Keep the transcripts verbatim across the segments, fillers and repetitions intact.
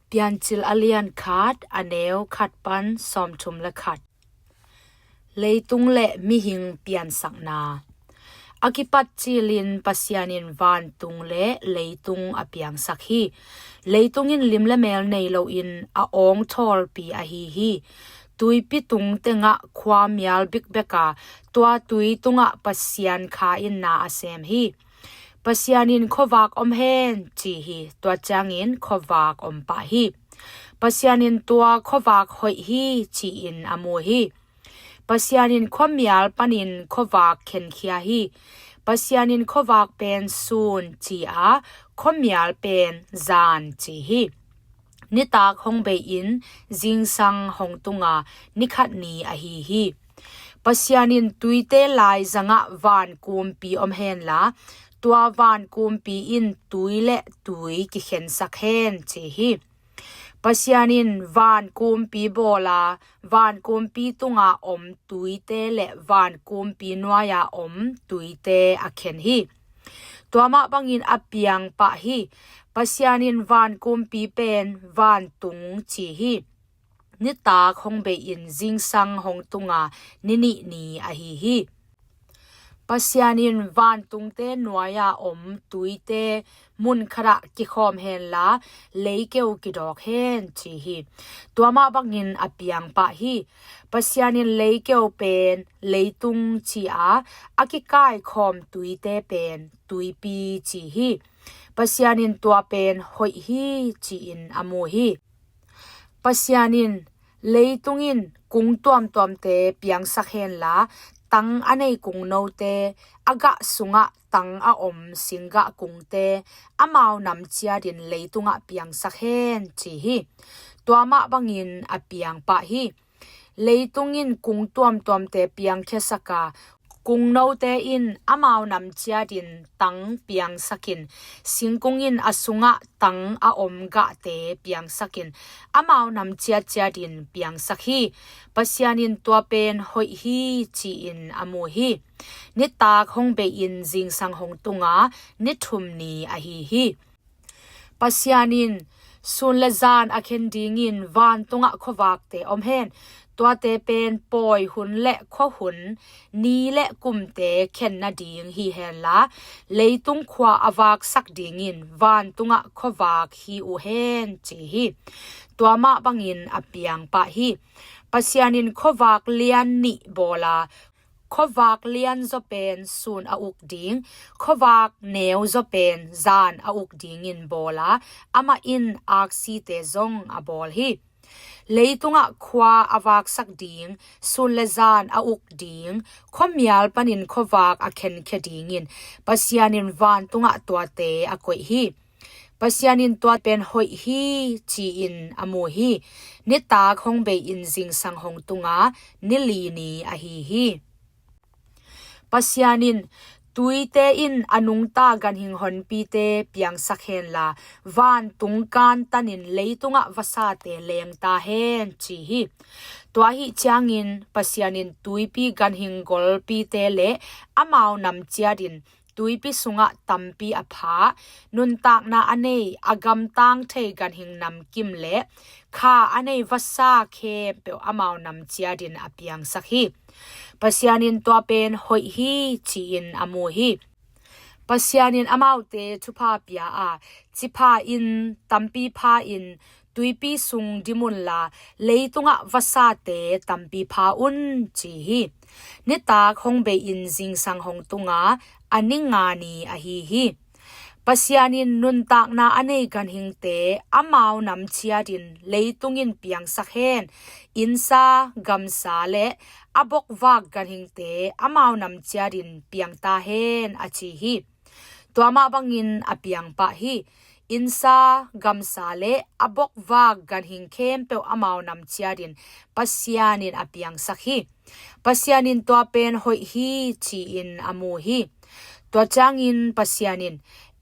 Piancil a lian khat, a neu khat pan sawmthum le khat. Leitung le mihing piansakna. A kipat cilin Pasian in vantung le leitung a piangsak hi. Leitung in lim le mel nei loin a awng thawlpi ahi hi. Tuipi tung tengah khua mial bikbek a, tua tui tungah Pasian kha in na a sem hi. Pasian in, "Khuavak om hen," ci hi. Tua ciangin khuavak om pah hi. Pasian in, "Tua khuavak hoih hi," ci-in a mu hi. Pasian in, "Khuamial panin khuavak khenkhia hi." Pasian in, "Khuavak pen sun," ci a, khuamial pen zan ci hi. Nitak hong bei-in zingsang hong tunga nikhat ni ahi hi. Pasian in, "Tuite lai zangah van kumpi om henla, tua van kumpi in tui le tui kikhensak hen," ci hi. Pasian in van kumpi bawl a, van kumpi tunga om tuite le van kumpi nuai-a om tuite a khen hi. Tua mah bangin a piang pah hi. Pasian in van kumpi pen vantung ci hi. Nitak hong bei-in zingsang hong tunga ni nih ni ahi hi. Pasian in, "Vantungte nuai-a om tuite mun khatah kikhawm henla, leikeu kidawk hen," ci hi. Tua mah bangin a piang pah hi. Pasian in leikeu pen leitung ci a, a kikaikhawm tuite pen tuipi ci hi. Pasian in, "Tua pen hoih hi," ci-in a mu hi. Pasian in, "Leitung in kung tuamtuamte piangsak henla, tang a nei kungnote, a gah sungah tang a om singgah kungte, amau nam ciatin leitungah piangsak hen," ci hi. Tua mah bangin a piang pah hi. Leitung in kung tuamtuamte piangkhiasak a, kungnote in amau nam ciatin tang piangsakin, singkung in a sungah tang a om gahte piangsakin, amau nam ciatciatin piangsak hi. Pasian in, "Tua pen hoih hi," ci-in a mu hi. Nitak hong bei-in zingsang hong tunga ni thum ni ahi hi. Pasian in, "Sun le zan a khen dingin vantungah khuavakte om hen. Tuate pen pawi hun le khua hun, ni le kumte khen nading hi henla, leitung khua a vaksak dingin vantungah khuavak hi uh hen," ci hi. Tua mah bangin a piang pah hi. Pasian in khuavak lian nih bawl a, khuavak lian zaw pen sun a uk ding, khuavak neu zaw pen zan a uk dingin bawl a, amah in aksite zong a bawl hi. Leitungah khua a vaksak ding, sun le zan a uk ding, khuamial panin khuavak a khenkhia dingin Pasian in vantungah tuate a koih hi. Pasian in, "Tua pen hoih hi," ci-in a mu hi. Nitak hong bei-in zingsang hong tunga ni li ni ahi hi. Pasian in, "Tuite in a nungta ganhing honpite piangsak henla, vantung kantanin leitungah vasate lengta hen," ci hi. Tua ahi ciangin Pasian in tuipi ganhing golpite le amau nam ciatin tuipi sungah tampi a pha, nuntakna a nei, a gamtang thei ganhing namkim le kha a nei vasa khempeuh amau nam ciatin a piangsak hi. Pasian in, "Tua pen hoih hi," ci-in a mu hi. Pasian in amaute thupha pia a, "Ci pha in, tampi pha in, tuipi sung dim unla, leitungah vasate tampi pha un," ci hi. Nitak hong bei-in zingsang hong tunga a ni nga ni ahi hi. Pasian in, "Nuntakna a nei ganhingte amau nam ciatin leitung in piangsak hen, innsa, gamsa le a bokvak ganhingte amau nam ciatin piangta hen," a ci hi. Tua mah bangin a piang pah hi. Innsa, gamsa le a bokvak ganhing khempeuh amau nam ciatin Pasian in a piangsak hi. Pasian in, "Tua pen hoih hi," ci-in a mu hi. Tua ciangin Pasian in,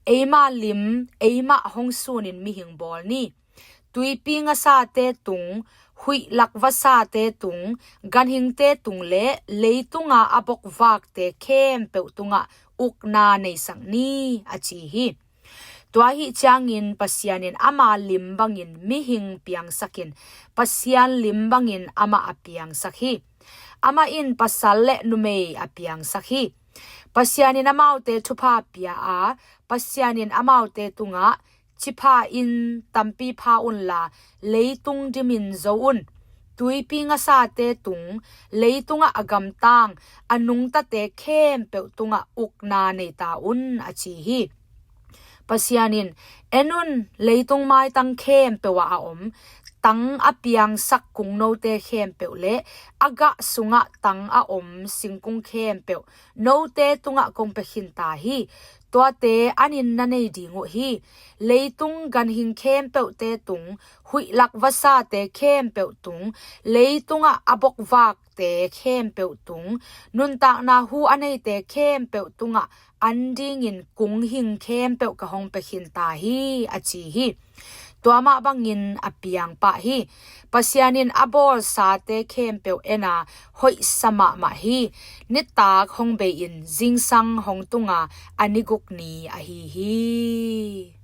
"Eima lim, eimah hong sunin mihing bawl ni. Tuipi ngasate tung, huih lak vasate tung, ganhingte tung le leitunga a bokvakte khempeuh tungah ukna neisak ni," a ci hi. Tua ahih ciangin Pasian in ama lim bangin mihing piangsakin, Pasian lim bangin amah a piangsak hi. Amah in pasal le numei a piangsak hi. Pasian in amaute thupha pia a, Pasian in amaute tungah, cipha in tampi pha unla, leitung dimin zo un. Tuipi ngasate tung, leitungah a gamtang, a nungtate khempeuh tungah ukna nei ta un, a ci hi. Pasian in, en un, leitung maitang khempeuh ah a om tang a piangsak kungnote khempeuh le a gah sungah tang a om singkung khempeuh note tungah kong pia khin ta hi. Tuate an in na nei ding uh hi. Leitung ganhing khempeuhte tung, huihlak vasate khempeuh tung, leitungah a bokvakte khempeuh tung, nuntakna hu a neite khempeuh tungah an dingin kung hing khempeuh ka hong pia khin ta hi, a ci hi. Tua mah bangin a piang pah hi. Pasian in a bawlsate khempeuh en a, hoihsa mahmah hi. Nitak hong bei-in zingsang hong tung a, a ni guk ni ahi hi.